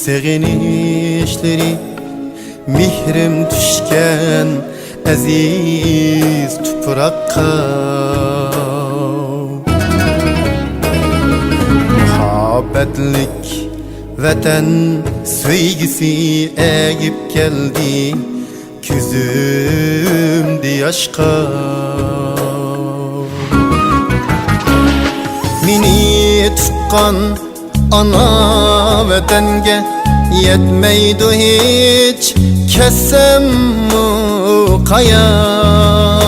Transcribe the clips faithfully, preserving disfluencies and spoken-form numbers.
سېغىنىشلىرى مېھرىم چۈشكەن ئەزىز تۇپراققا. مۇھەببەتلىك ۋەتەن سۆيگۈسى ئەگىپ كەلدى كۆزۈمدە ياشقا. مېنى تۇغقان ئانا ۋەتەنگە يەتمەيدۇ ھېچ، كەتسەممۇ قايام.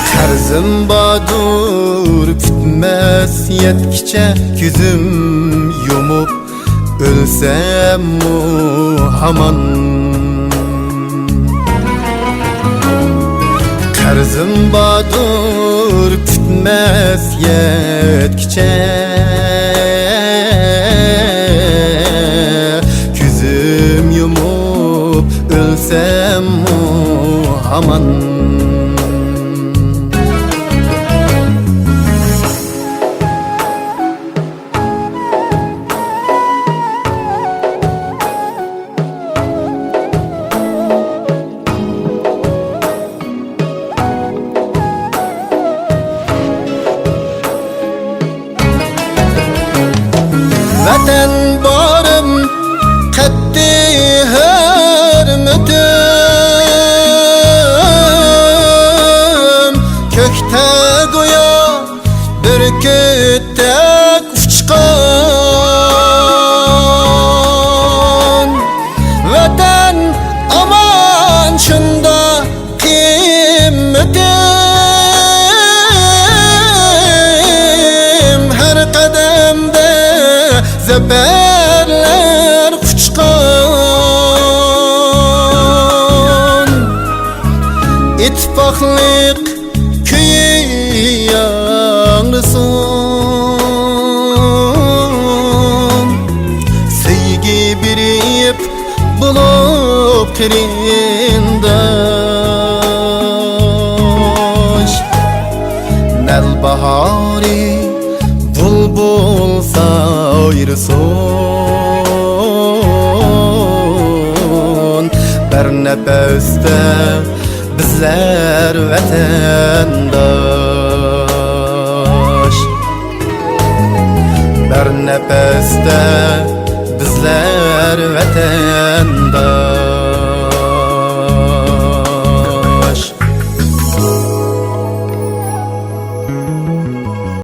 قەرزىم باردۇر پۈتمەس يەتكۈچە، كۆزۈم يۇمۇپ ئۆلسەممۇ ھامان. قەرزىم باردۇر پۈتمەس يەتكۈچە، كۆزۈم يۇمۇپ ئۆلسەممۇ ھامان. ۋەتەن بارىم، قەتئىي ھۆرمىتىم، كۆكتە گويا بۈركۈتتەك ئۇچقان. ۋەتەن ئامان شۇنداق قىممىتىم، ھەر قەدەمدە زەپەرلەر قۇچقان. ئىتتىپاقلىق كۈيى ياڭرىسۇن، سۆيگۈ بېرىپ بولۇپ قېرىنداش. نەل باھارى بۇلبۇل سايرىسۇن، بىر نەپەستە بىزلەر ۋەتەنداش. بىر نەپەستە بىزلەر ۋەتەنداش.